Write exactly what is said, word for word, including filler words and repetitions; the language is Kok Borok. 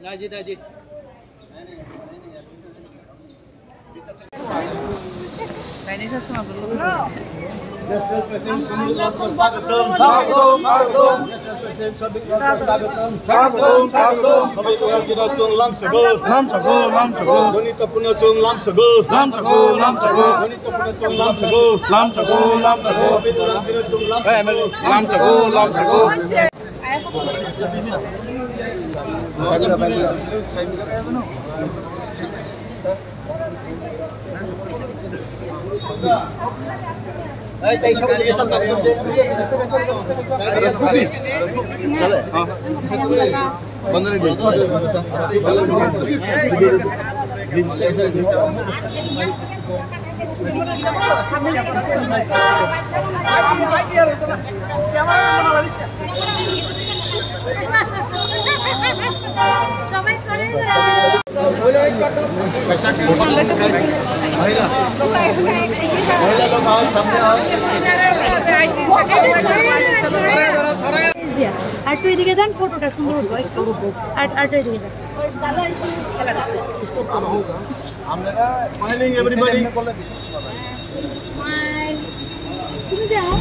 Naji, naji. National President Sumit Royko, swagotom. Swagotom, swagotom. National President Sumit Royko, swagotom. Swagotom, swagotom. Sumit Royko jino chwng lamsogo. Lamsogo, lamsogo. Dhoni Tapuno chwng lamsogo. Lamsogo, lamsogo. Dhoni Tapuno chwng lamsogo. Lamsogo, lamsogo. Sumit Royko jino chwng lamsogo. Lamsogo, lamsogo. আর তুই এদিকে যান, ফটোটা সুন্দর উঠবো একটু। আর, আর তুই এদিকে যান। Smiling, everybody. Smile. তুমি যাও।